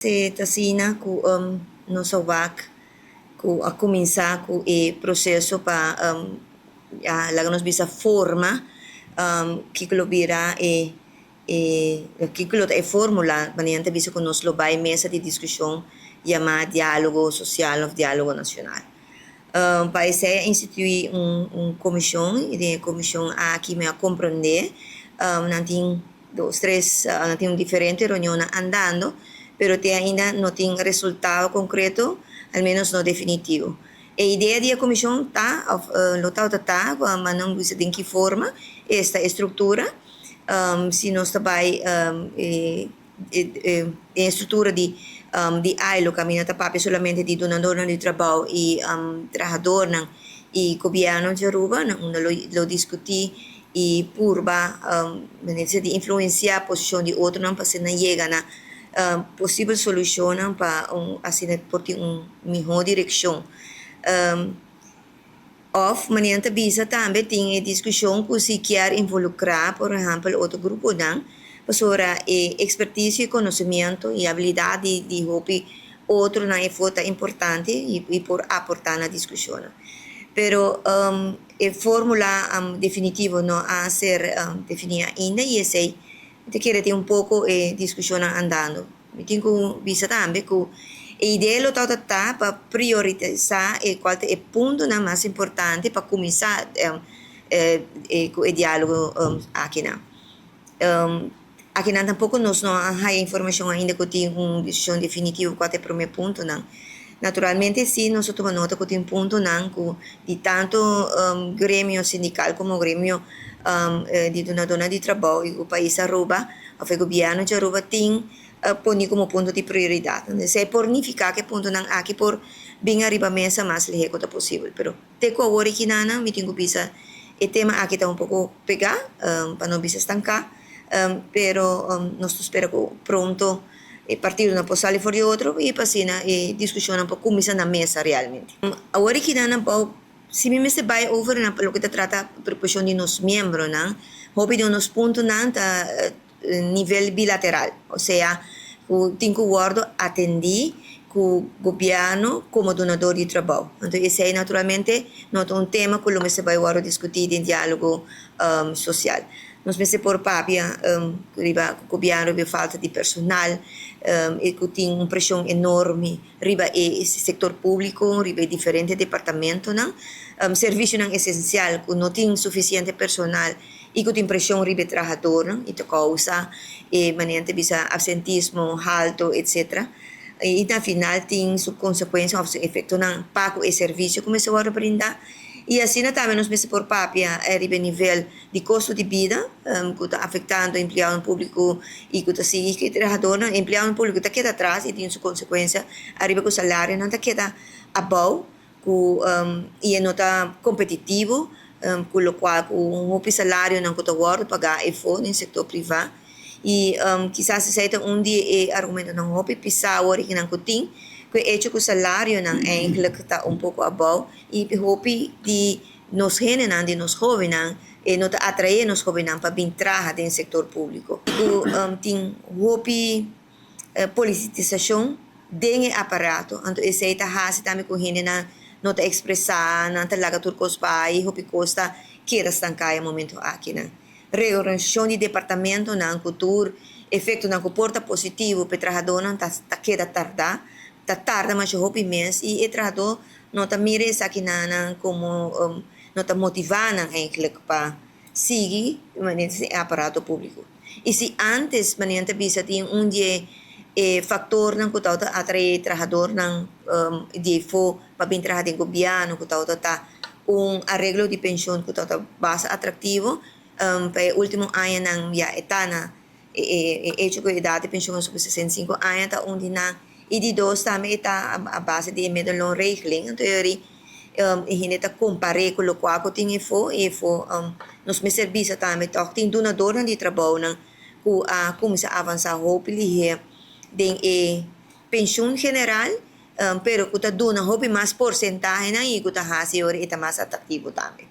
Ta asina ku nos a wak ku a kuminsá ku e proseso pa ya laga nos bisa forma kiko lo bira e kiko lo ta e fórmula manera nan ta bisa ku nos lo bai mesa di diskushon yamá diálogo sosial òf diálogo nashonal. Pa esei a instituí un komishon i den e komishon aki mi a komprondé nan tin Dos, tres, nan tin un diferente reunionnan andando, pero te ainda no tin resultado concreto, al menos no definitivo. E idea di e comision ta, of lo tabata ta, cu a manda un bisa den ki forma esta e structura, si nos ta bay e den structura di di ILO caminda ta papia solamente di dunadornan di trabao y trahadornan y gobierno di Aruba, na unda lo discuti i purba manera di influensiá posishon di otronan pa asina yega na posibel solushonnan pa un asina por tin un mihó direkshon. Òf manera nan ta bisa tambe tin e diskushon ku si kier involukrá por ehèmpel otro gruponan pasobra e ekspertisio i konosemiento i abilidat di hopi otronan efo ta importante i por aportá na diskushonnan. Pero E formula definitivo no a ser defini ainda y esey mi ta kere tin un poco e discusionnan andando. Mi tin cu bisa tambe cu e idea lo tabata ta pa prioritiza e cual ta e puntonan mas importante pa cuminsa cu e dialogo akinan. Akinan tampoko nos no a haya informashon ainda ku tin un desishon definitivo kua ta e promé puntonan. Naturalmente sí nos a tuma nota ku tin puntonan ku di tantu gremio sindikal komo gremio di dunadónan di trabou i ku pais Aruba òf e gobièrnu di Aruba tin poni komo punto di prioridat. Esei por nifiká ku e puntonan aki por bin ariba mesa mas lihé ku ta posibel. Pero. Te ku awor aki nana mi tin ku bisa e tema aki ta un poko pegá, pa no bisa stanká, pero nos ta spera ku pronto e partidonan por sali for di otro i pa asina e diskushonnan por kuminsá na mesa realmente. Awor aki nana bou si mi mester bai over na loke ta trata preokupashon di nos miembronan, hopi di nos puntonan ta nivel bilateral, osea ku tin ku wòrdu atendí ku gobièrnu komo dunador di trabou. Anto esei naturalmente no ta un tema ku lo mester bai wòrdu diskutí den diálogo sosial. Nos mester por papia riba ku gobièrnu riba e falta di personal i ku tin un preshon enorme riba e sektor públiko, riba e diferente departamentonan, servisionan esensial ku no tin sufisiente personal. I ku tin preshon riba e trahadornan i ta kousa e manera ta bisa absentismo halto etcetera. I na final tin su konsekuensia òf su efektonan pa ku e servisio ku mester wòrdu brindá. I asina tambe nos mester por papia riba e nivel di kosto di bida ku ta afektando empleadonan públiko i ku ta sigui ku e trahadornan. Empleadonan públiko ta keda atras i tin su konsekuensia ariba ku salarionan ta keda abou. Ku i e no ta kompetitivo ku lokual ku un hopi salarionan ku ta wòrdu pagá efo den sektor privá. I kisas esei ta un di e argumentonan hopi pisá awor aki nan ku tin, ku e echo ku salarionan eindelijk ta un poko abou i hopi di nos hendenan, di nos hóbennan, e no ta atraé nos hóbennan pa bin traha den sektor públiko. Ku tin hopi politisashon den e aparato. Anto esei ta hasi tambe ku hendenan no ta ekspresá, nan ta laga tur kos bai, hopi kos ta keda stanká e momento akinan. Reorganisashon di departamentonan ku tur efektonan ku por ta positivo pa e trahadónan ta ta keda tardá, ta tarda masha hopi mes i e trahadó no ta mira esakinan komo no ta motivá nan eigentlik pa sigui manera e aparato públiko. I si ántes, manera nan ta bisa, tin un di e faktornan ku tabata atraé trahadornan di efó pa bin traha den gobièrnu, ku tabata ta un areglo di penshon ku tabata basta atraktivo, pa e último añanan ya e ta na e echo ku e edat di penshon a subi 65 aña ta un di nan. I di dos tambe e ta a base di e middelloonregeling. Anto e ori e hende ta kompar'é ku lokual ku tin efo i efo nos mester bisa tambe tòg tin dunadornan di trabounan ku a kuminsá avansá hopi lihé den e penshun general pero ku ta duna hopi mas porsentahenan i ku ta hasi e ori e ta mas atraktivo tambe.